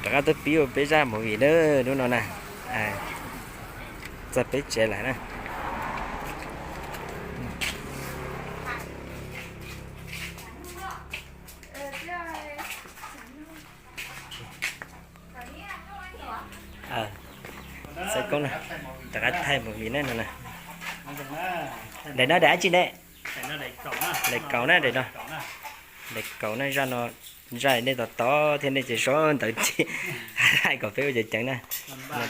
Rov qab tuaj pib ua peb zaj movie na, hnub no na, txog peb tsev lawm na. Xav koob na, rov qab thaij movie na no na. Daim no daim dab tsi ne? Daim kaum na, daim no. Daim kaum na, zaj no, zaj nej tos tos thiab nej ces sau ntawv thiab hais kom peb ua ceev ceev na.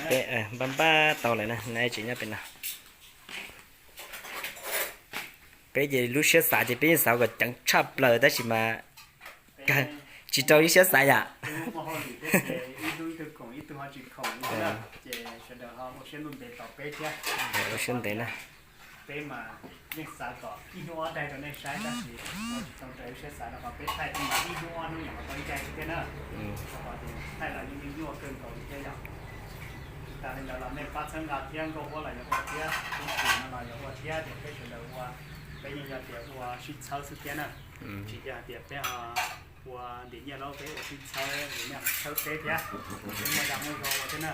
Peb npaj npaj tau lawm na, nej tseem nyob pem no. Peb ces lub siab xav ces peb yeej xav kom ceev tshaj plaws tab sis mas tsis raug lub siab xav yom. Ua siab ntev na. Peb mas yeej xav kom ib hnub ob daig rau nej saib tab sis tsis tau raws lub siab xav rau qhov peb thaij ib hnub ob hnub nyuam qhuav tau ib daig xwb thiab na. Rau qhov tias thaij los yeej nyuaj kawg nkaus li thiab yom. Tsis tas li ntawd los nej pab txhawb nqa thiab, nkauj huab los yuav ua thiab, tub sim no los yuav ua thiab, ces peb sawv daws ua, peb yeej yog tias ua sib txhawb xwb thiab na. Tsis yog hais tias peb ho ua ntim nyiaj los peb ua sib txhawb, ntim nyiaj txhawb peb thiab, peb muaj dag muaj zog ua thiab na.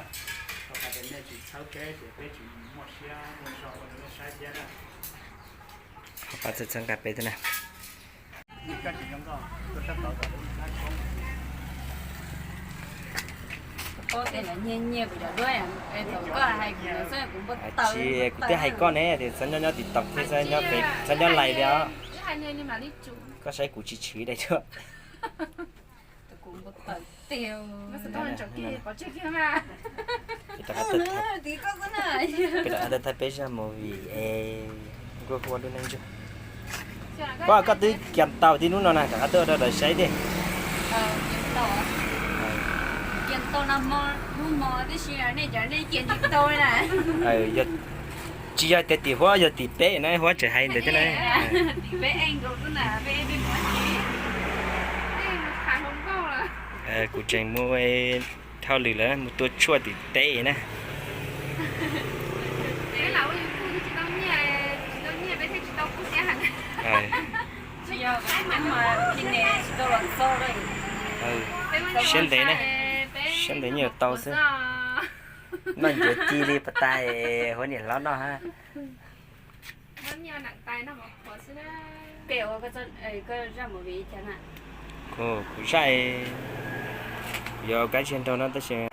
Rau qhov tias nej tsis txhawb peb ces peb tsis muaj siab muaj zog ua rau nej saib thiab na. Pab txhawb nqa peb thiab na. Tsis, kuv twb hais koj ne, tias txhob nyob nyob TikTok thiab, txhob nyob lais li os. Koj saib kuv tsis tshwm li thiab. Peb rov qab thaij peb zaj movie es nkauj huab lub neej ntsuag. Koj, koj twb kiag tau tib hnub no na, rov qab tuaj rau saib tiag. Tsis yog tias tim huab, yog tim peb na, huab tseem hais ntawd thiab na. Kuv tseem mus dhau lwm lawm, mus tua tshuaj tim teb na. Siab ntev na, siab ntev nyiaj tau xwb. Noj ncuav ci li pas tas huab niam hlob noj hab. Kuv zaj, kuv yuav kab tseg nraug no tab sis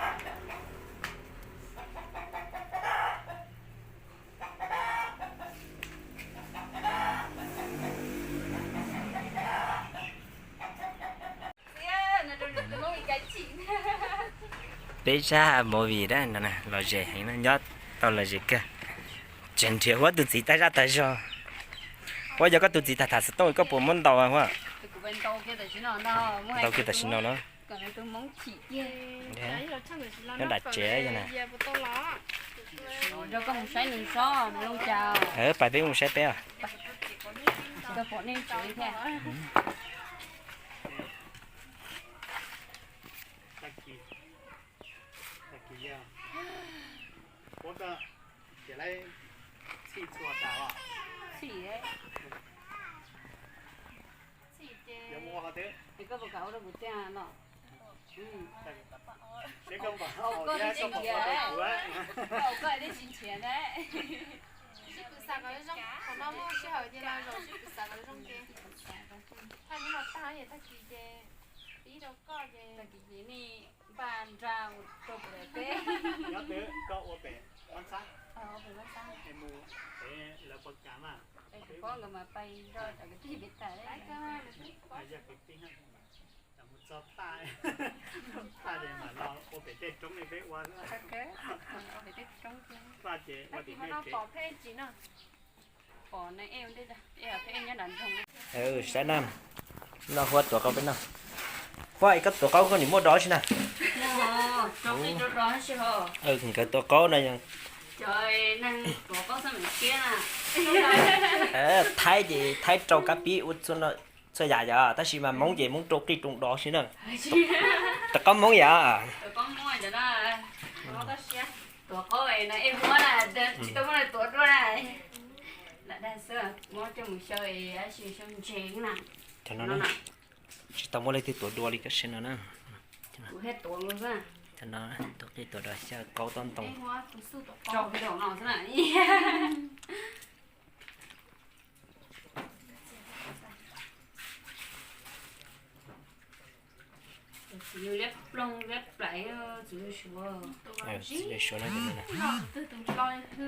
peb zaj movie dab no lom zem heev, nyob tau lom zem kawg. Tseem nrhiav huab tus txiv tag zaj tag zog. Huab, yog koj tus txiv tham tham xov tooj koj puas muab ntaus huab? Ntaus kiag tam sim no na. Nyob nram tsev yog na. Pais peb mus saib peb os. Sib pw xav kom zoo, qhov no muaj sij hawm ces los zaum sib pw xav kom zoo ces. Tag hnub no tag es tag kis ces pib rau koj ces. Tag kis ces nej npaj nra rau pem peb. Nyob twg koj ua pem Mab Xab, mus pem lawv puas kam mas. Peb kuv pab nkawd mas pais nrog cov kwv tij peb tas. Yog kwv tij, mus txog Phaj, Phaj ces mam los ua pem tej roob li peb ua xwb. Phaj ces ua tim nej tsev. Saib na, no Huab tuav qaub peb noj. Huab, es koj tuav qaub koj nim muab do tsi na. Nkawd tuav qaub no yog Thaib ces Thaib rau kab pib ua txhua yam yom, tab sis mas Hmoob ces Hmoob rau qij rau do xwb na. Tuav qaub Hmoob yom. Tsis tau muaj leej twg tuav dua li koj saib no na. Tam no tuav qij tuav dos xyaw qaub tob ntoo. Txiv lws liab ploog liab plais, txiv lws suav. Txiv lws suav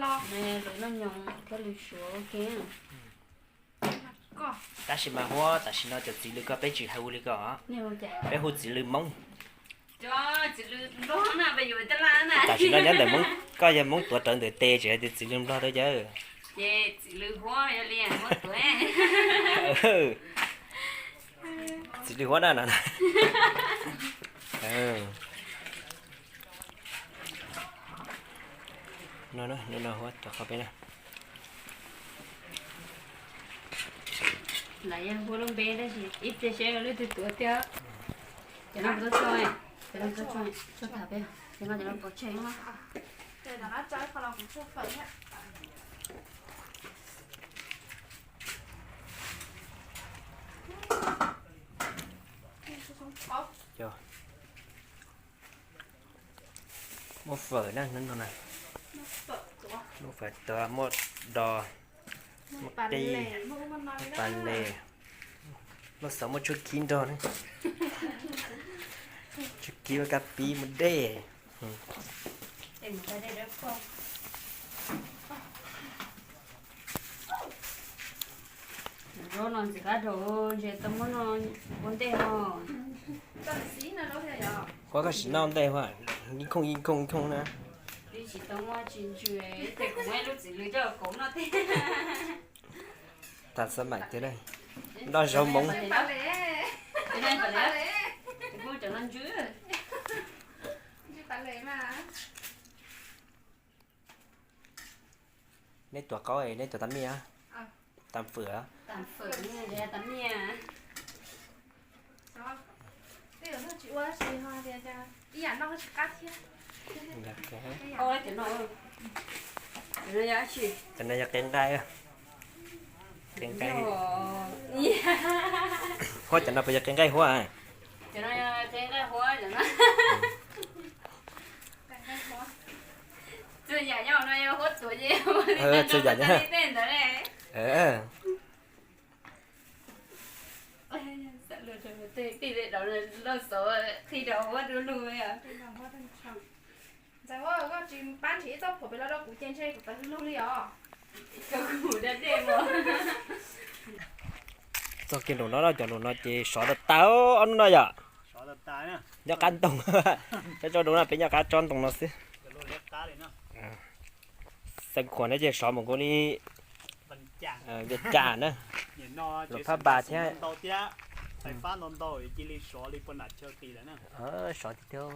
no, lws noj nyoos thiab lws suav ua ke. Tab sis mas Huab, tam sim no cov txiv lws ko peb tsis hu li ko, peb hu txiv lws Hmoob. Tam sim no nyob ntawm Hmoob, koj yog Hmoob tuav rawv ntawm tes tsis hais tias txiv lws Nplog tau yawg. Txiv lws Huab na no. No, no, Huab tuav qhov peb na. Lawv yeej hu lub npe tab sis ib pliag seb leej twg tuav thiab. Cov no puas tau tso, cov no puas tau tso, tso tham peb, cov no cov no pov tseg. Muaj fawm na, hnub no na. Muaj fawm tuav, muaj dos, muaj qij, muaj pas les, muaj xov, muaj tshuab kib nrog na. Tshuab kib, muaj kab pib, muaj dej. Zaub no ntxim qab rau ntshe tau muab noj ua ntej no. Huab, koj sim noj ntej Huab, ib khooj ib khooj ib khooj na. Twb tsis tau muab tsis ntsws, ib pliag kuv muab ib lub txiv lws coj los kauv noj thiab. Tham xav maim tiag na. Noj zaub Hmoob. Kuv cov no ntsws. Neb tuav qaub, neb tuav tas miaj, tas fawm. Cov no yog qe nqaij. Qe nqaij. Huab, cov no puas yog qe nqaij Huab? Txhua yam nyob, txhua yam nyob. Ntxawm, koj tsis pab nrhiav ib txoj phuam pem los rau kuv ces ntshe kuv tawv lug li os. Txog kiag nraum no, cov nraum no ces sov tas tas ob hnub no yom. Nyob qab ntoo, peb tsob ntoo no, peb nyob qab tsob ntoo no xwb. Xeev Khuam no ces sov mus nkaus li Vias Cas na, Luam Phab Npas thiab. Sov tiag tiag.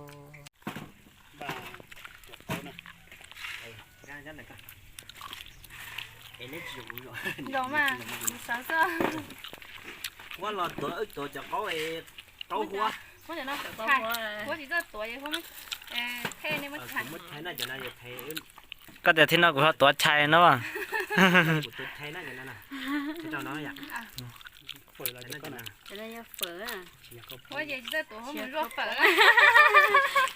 Huab los tuav, wb tuav cov qaub, qaub Huab. Huab tsis txawj tuav, muab chais na, cov no yog chais. Koj tias thib no kuv ho tuav chais no. Kuv tuav chais na, cov no na. Cov no yog fawm. Huab ces tsis txawj tuav, Huab mus zuaj fawm.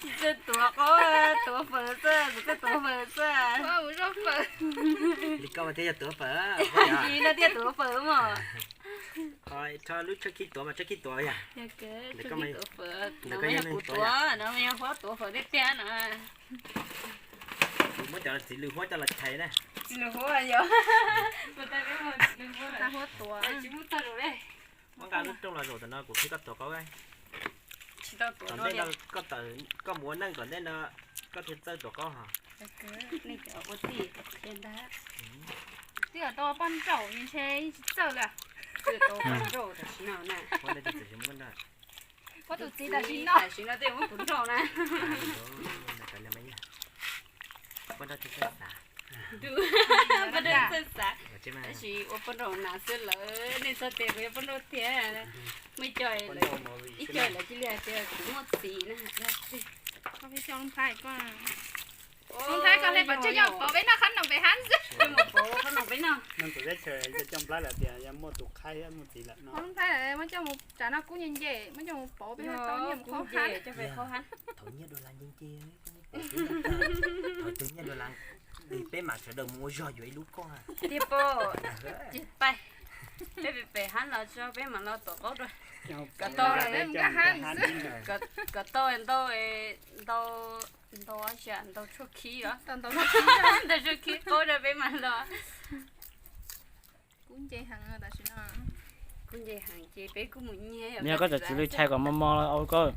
Tsis txawj tuav qaub, tuav fawm xwb, kuv txawj tuav fawm xwb. Huab mus zuaj fawm. Li koj mas thiaj yog tuav fawm. Li no thiaj tuav fawm mas. Ho rho lub tshuab khib tuav mas tshuab khib tuav yom. Tuav fawm no yog kuv tuav, no yog Huab tuav fawm tiag tiag no. Kuv muab cov txiv lws Huab coj los chais na. Txiv lws Huab yog. Huab tuav. Tsis muaj tag lus li. Muab nqa lub rooj los zaum tam no kuv qhia koj tuav qaub. Tsis tau tuav tom ntej no, koj mus ua neej tom ntej no koj thiaj txawj tuav qaub hos. Nej cov ua tij qhia ntag. Twb tau poj nrauj ntshe tsis txawj li. Twb tau poj nrauj tam sim no na. Huab tus txiv tam sim no, tam sim no twb muab kuv nrauj na. Poj nrauj txawj xav. Poj nrauj txawj xav. Tab sis ua poj nrauj nas xwb lawm, nej txhob tias kuv yog poj nrauj tiag. Muaj ib co, ib co lawv cia li hais tias kuv muaj txiv na. Lub nplhaib koj hle pov tseg yog pauv peb noj qab noom pem hab xwb. Pauv qab noom peb noj. Neeg tus teb chaws coj nplhaib lawm tias yog muaj tus qhaib muaj txiv lawm no. Lub nplhaib muab coj mus tsav noj kub nce nce, muab coj mus pauv peb tau nyiaj mus qhaub hab. Thaum nyiaj dollar nce nce, thaum tus nyiaj dollar, peb mam sawv daws mus ua zog yuav ib lub koj. Tiag pom, ces pais, peb pem pem hab los tso peb mam los tom qaub dua. Kom tau, kom tau ntau, ntau, ntau, ntau tshuaj khib os, ntau tshuaj khib qaub dua peb mam los. Kuv nce heev tam sim no. Kuv nce heev ces peb kuj mus nyiag. Yog koj cov txiv lws chais kom mos mos los au koj.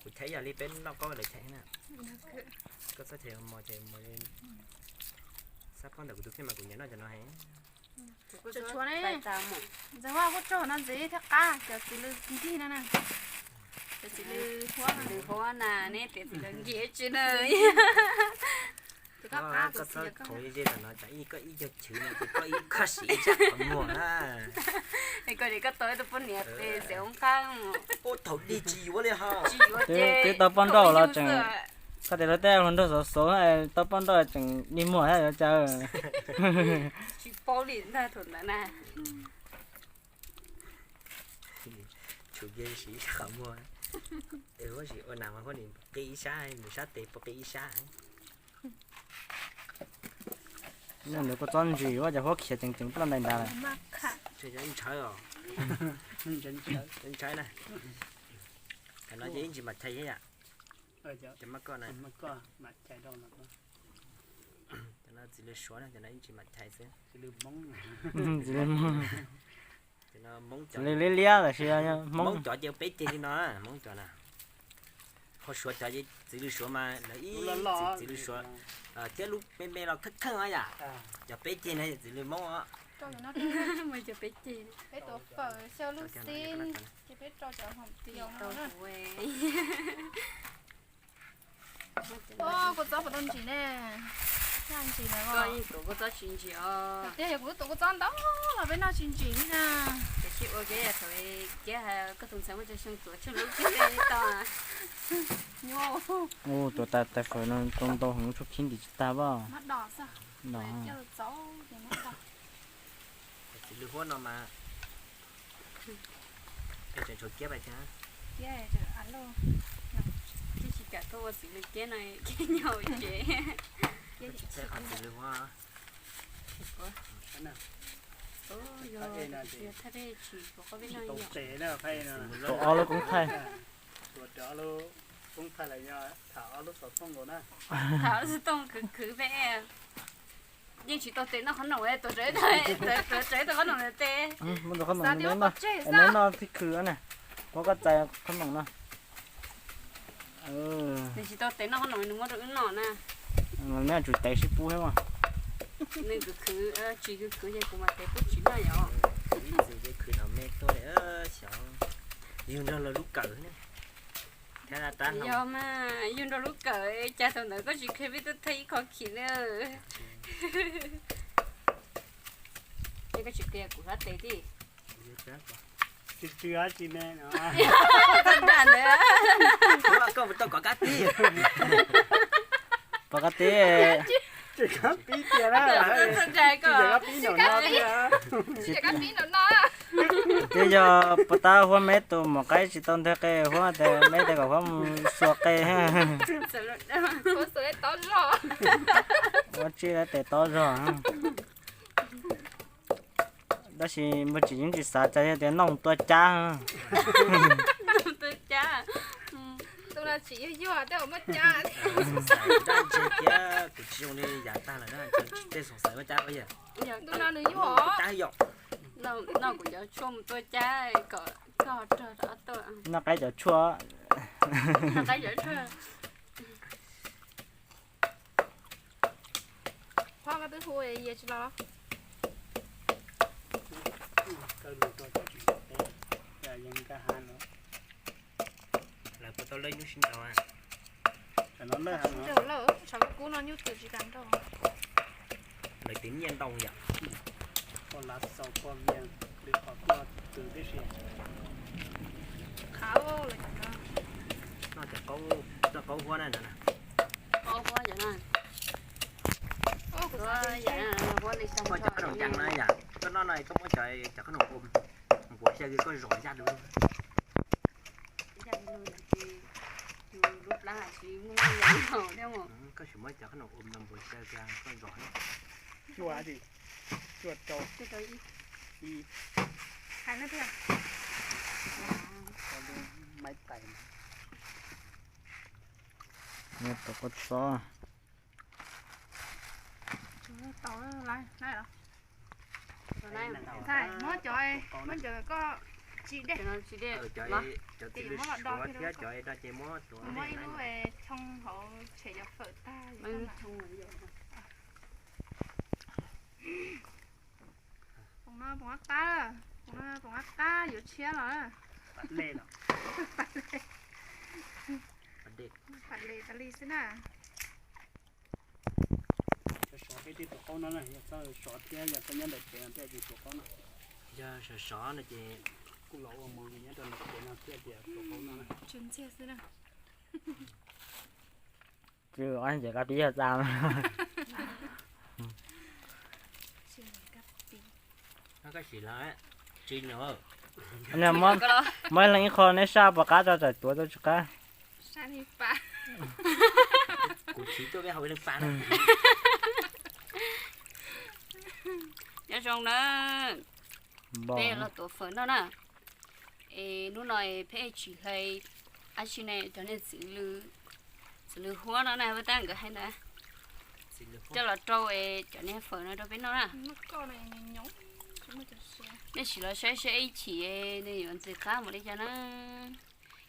Kuv chais yog li peb noj qaub lawv chais na. Koj txhob chais mos ces mos li. Xab phob ntawm kuv tus kheej mas kuv nyiam noj cov no heev. Tsuav ne, ntxawg Huab kuj tso no ntxiv thiab qab cov txiv lws nkig no na. Cov txiv lws huab, lws huab na, neb tias txiv lws nkig tsi na. Koj txhob khoov ze tam no, tsam ib koj ib co chwv no ces koj ib khaj siv ib sab qhov muag na. Es koj, koj tau ib tug poj niam tes xeem oob qab. Ua thaum dig tsis yuav li ho. Tsis yuav ces twb tau poj nrauj los tseem, koj tias luag tej hluas nraug xov xov tau poj nrauj tseem dig muag thiab yuav cas. Tsis paub li ntag thaum ntawd na. Tshuav kiag siv ib sab qhov muag. Huab sim ua nas mas huab nim qi ib sab, nws sab tes puas qi ib sab. Nws kuj txob ntsis, ua cas huab khiav ceev ceev ploj ntais ntawd lawm. Ntshawv os. Ntshawv na. Tam no ces ib ntsis mam chais thiab yam. Cov maj koj na. Cov no txiv lws Suav na, cov no ib ntsis mam chais xwb. Txiv lws Hmoob. Txiv lws liab liab tam sis Hmoob cov ces peb ceg li no, Hmoob cov na. Ho Suav cov ces txiv lws Suav mas lawv ib txiv, txiv lws Suav thiab lub me me los kheej kheej yam. Cov peb ceg no txiv lws Hmoob os. Peb tuav fawm xyaw lub xib, ces peb rau cov hom tiav no. Kua txob puas tau ntsim ne? Ntsim na. Koj yeej tuav kua txob tsis ntsim os. Tiag, yog kuv tuav kua txob ntau los peb noj tsis ntsim li na. Tiam sis ua ke thaum kiag koj tus ntxhais muaj cov xyoo tuav tsheej lub kib tau. Ua tuav tas tais fawm no tau ntau heev, tshuaj khib ntim tsis tag pab. Txiv lws huab no mas tseem tshuav kiab pais thiab. Tsis kam tuaj ua txiv lws kiab no, kiab nyob tsev. Tsis txhawj qhov txiv lws huab. Tuav ob lub koob thaij. Tuav ob lub koob thaij lawm yog tham ob lub xov tooj nkaus na. Tham ob lub xov tooj khwv khwv peb. Yeej tsis tau tes noj qhob noom, tuav tsawv tau qhob noom tes. Neb noj tib khwv na, muab koj txais qhob noom no. Nws tsis tau tes noj qhob noom nws muab rau wb noj na. Neb tsum tes sib pub thiab mas. Nws khwv khwv, tsis khwv khwv ces kuv mam tes pub tsis noj yom. Ib txwm ces khwv no me tuaj li xyov. Yug nrog lawv lub kawm ne. Yog mas, yug nrog lub kawm, cas thaum ntawd koj tsis qhia peb tuaj thaij ib qho khiv li. Es koj tsis qhia kuv hab tes tij. Tsis tsis dab tsi ne no. Tag nrho ntawd. Koj mus tau kov kab tib. Kov kab tib. Tsis kab pib tiag na. Tsis kab pib no no tiag. Twb yog puas tab huab meb tus mus qaib tsis tau nteg qe huab tes meb tes kom huab mus xuas qe. Huab tsib lawv tes tob zog. Tab sis npawg Tsim yeej tsis xav cas yog tias nooj tua cab. Tus no tsis yog yog tej uas muaj cab. Dab ntse tiag, kuv tsis zoo li yav tag lawm na, tej xoom xaiv muaj cab yog. Tus no nws yog cab yom. Noj kuv cov tshuaj mus tua cab kom koj rog rov tuaj. Noj qaib cov tshuaj. Noj qaib cov tshuaj. Qhov koj twb hu yawg tsis los los? Lawv puas tau lawj nyuj sib nraus? Sib nraus lawm, tshav kub no nyuj twm tsis kam nraus. Lawv twv nyiaj ntau yom. Koj lav xaus koj vias li qhov koj twv tib si. Qhav lawm cov no. Noj cov qaub, noj qaub huab na no na. Qaub huab cov no. Huab li xyoo. Koj cov qhob noom ceev na yom, koj noj no koj muab cov, cov qhob noom nquas xyaw koj zom zaj dua. Plab hais tsis muaj yam no thiab mas. Koj sim muab cov qhob noom ua npau xyaw kiag koj zom. Cuaj, cuaj rau, hais na thiab. Maiv tais, nyiaj tau koj txob. Tau, muab cov, muab cov koj tsis dej, cov txiv lws suav thiab cov no ces muab tuav, muab ib lub choo hauv tshem cov fawm tag. Poom no poom qab qab, poom no poom qab qab yuav tshiab los. Pam le, pam le tas li xwb na. Sov sov peb tej tus qaub no na, yog txhob sov thiab yog txhob nyob ntawm kev no thiaj tsis tus qaub no. Yog sov sov no ces kuj los ua mus nyob rau ntawm kev no thiaj tias tus qaub no na. Tsis ntxiag xwb na. Tsis ua ces koj pib yog txaj. Koj sim los tsis no. Muab leej ib qho neb saj puas qab tso tsam tuav tau tsis qab. Kuv tsis tuaj peb hau leej pa. Nyob zoo na, peb los tuav fawm noj na. Es hnub no peb tsis hlais dab tsi ne, cov niag txiv lws huab no na, tab nkawd hais ntawd coj los rau cov niag fawm no rau peb noj na. Nej sim los saib saib ib chim nws yuav ntxim qab npaum li cas na.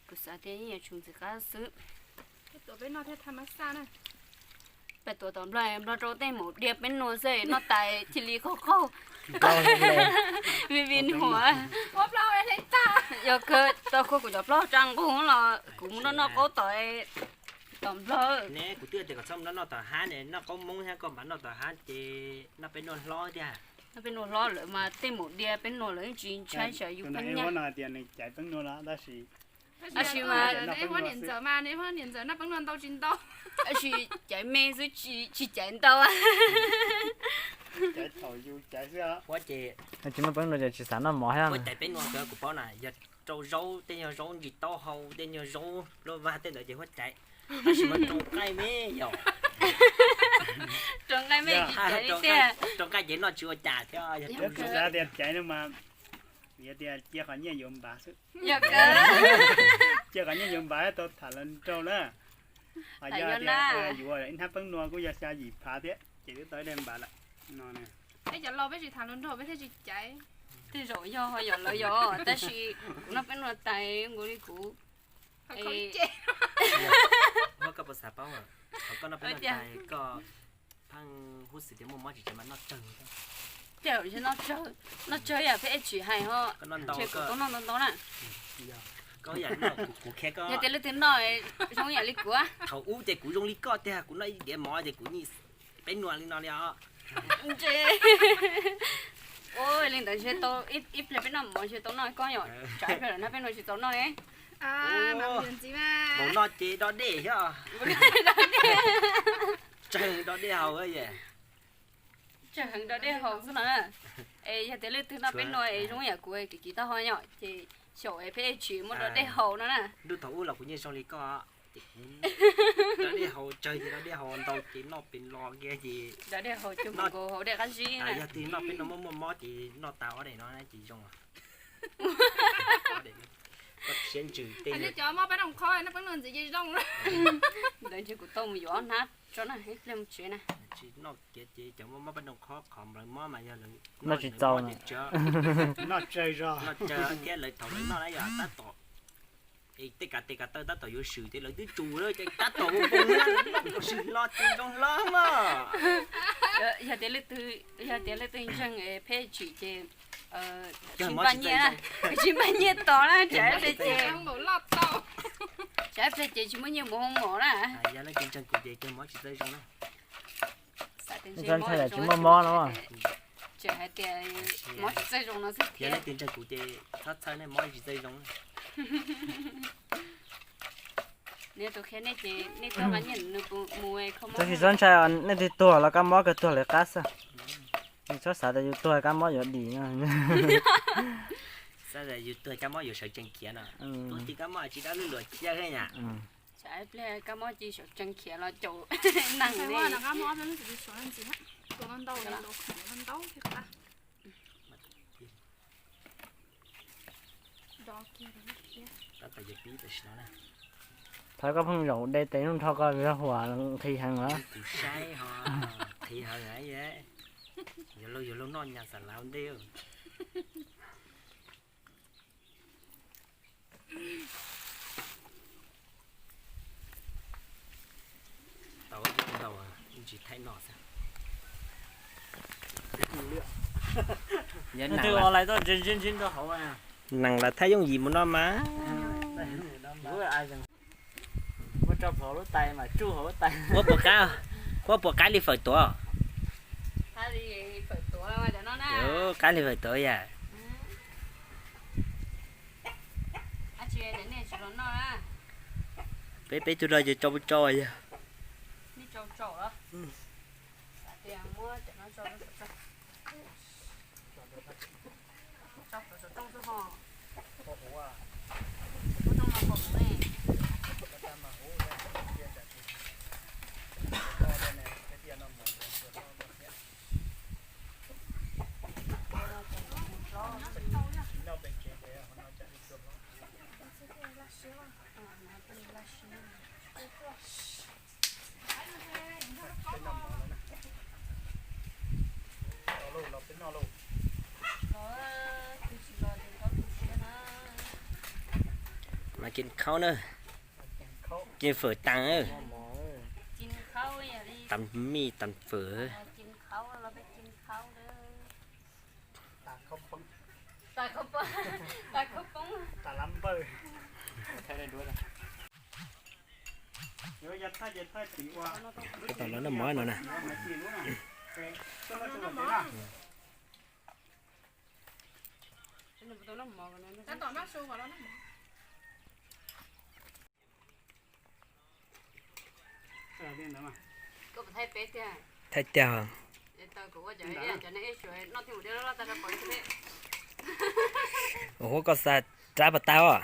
Kuv xav tias yeej yuav tsum ntxim qab xwb. Peb tuav tom nplog, nplog rau tej maum diav peb nua xwb, noj tas cia li qaug qaug, vim vim huam. Yog kawg tau khuv kuv cov plaub tsa nqug los kuv mus noj noj qaub tom, tom nplog. Ne kuv twb tias kom txhob mus noj noj tom hav ne, noj qaub moob thiab koj mam noj tom hav ces noj peb nua hlob tiag. Noj peb nua hlob lawm mas tej maum diav peb nua lawm tsis ntshai tsam yus pheej nyiaj. Tab sis mas niam ntxawm mas niam ntxawm noj peb nua ntau tsis ntau, tab sis caiv me xwb tsis caiv ntau. Tsis noj peb nua ces tsis xav noj mov thiab. Caiv peb nua kuv paub na, yog rau zaub, tej nyuag zaub ntsis taub hau, tej nyuag zaub luaj vag tej ntawd ces huab caiv. Tab sis mas rau nqaij me yom. Rau nqaij me, rau nqaij ces noj tsis ua cas thiab. Yog tias caiv no mas, yog tias cia qhov nyiaj yuav npav xwb. Cia qhov nyiaj yuav npav tau tham los nraug na. Yog tias yuav ib hnab peeb nua kuj yog xya yim phav thiab ces twb tau ib daim npav lawm no. Peb cov laus peb tsis tham hluas nraug peb thiaj tsis caiv. Tej zaum yog ho yog lawv yog, tab sis kuv noj peeb nua tas nkaus li kuv. Koj puas xav paub, thaum koj noj peeb nua tas koj pheej huj xwm tias muaj mob tsis tsev mas noj tsawg. Tej zaum noj tsawg, noj tsawg yam peb tsis hais ho, ces kuv tau noj ntau ntau na. Yog tias leej twg noj zoo yam li kuv, thaum ub ces kuv zoo li koj tiag, kuv noj ib diav mov ces kuv nyiam peeb nua li no li os. Li ntawd ntshe tau ib pliag peb noj mov ntshe tau noj koj yom, tsam ib pliag lawm na peb noj tsis tau noj ne. Mus noj ces do dej xwb. Tsawg do dej haus. Tsawg heev do dej haus xwb no. Es yog tias leej twg noj peeb nua es zoo yam kuv es kim kim taub hau yom, ces xyaum es peb tsis muaj do dej haus no na. Ntuj thaum ub los kuv yeej zoo li koj, ces kuv do dej haus tsawg ces do dej haus ntau ces noj pes los kiag ces do dej haus cuag mus nkaus hauv dej qab zib na. Yog twg noj peeb nua muaj muaj mob ces noj tas ob daim no ces zoo. Koj siab ntsws tej cov mob peb noj qhob noj peeb nua ntxiv ces zoo. Ntawd ntshe kuv tau mus yuav ob hnab tso na, ib pliag mus tsev na. Tsis noj kiag ces cov mob mob peb noj qhob qhov nplawg mob mas yog lawv noj tsis txaus, noj tsawg zog, noj tsawg thiab lawv thaum lawv noj na yog tab tom, es tej kav tes kav taw tab tom yuav swm ces lawv twb tsus lawm ces tab tom ua npoo noj kom swm hlo ces zoo hlo mog. Yog tias leej twg, yog tias leej twg ntseeg peb tsim ces tsis npaj nyiaj, tsis npaj nyiaj tos na, tsam ib pliag ces, tsam ib pliag ces tsis muaj nyiaj mus hoo mom na. Yog leej twg ntseeg kuv ces kawg mob tsis txawj zoo na. Ntshai ntshai yam tsis muaj mob no. Tseem hais tias mob tsis txawj zoo no xwb thiab. Yog leej twg ntseeg kuv ces txhob txhawj nej mob tsis txawj zoo. Nej tus qhia nej ces nej tuaj nqa nyiaj nws mus kho mob. Tab sis txhob ntshai, nej twg tuag los kab mob kawg tuag lawv qab xwb. Txhob xav tias yus tuag kab mob yuav dim no. Xav tias yus tuag kab mob yuav sawv tsees khiav no. Tuag tim kab mob tsis dab lub luam ciaj thiab yam. Ib pliag kab mob ci saum tsees khiav los caum neeg li. Thov koj pheej zaum de tes nrho koj huam nqhis heev os. Tus saib ho nqhis heev, yuav luag yuav luag noj nyas xam lav ntej. Tau ntau, tsis thaij no xwb. Twb o lais tuaj ntsib ntsib rau hauv. Neeg lawv thaij yooj yim mus no mas. Muab rau hauv lub tais mas tsuj hauv lub tais. Kuab puas qab, kuab puas qab li fawm tuav? Qab li fawm tuav yam. Peb, peb tug no ces tsau tsau yog. Mas kis khaub na, kis fawm tas, tas mij tas fawm. Tab tom los noj mov no na. Thaij tiag. Ua huab koj xa rab pas tas os.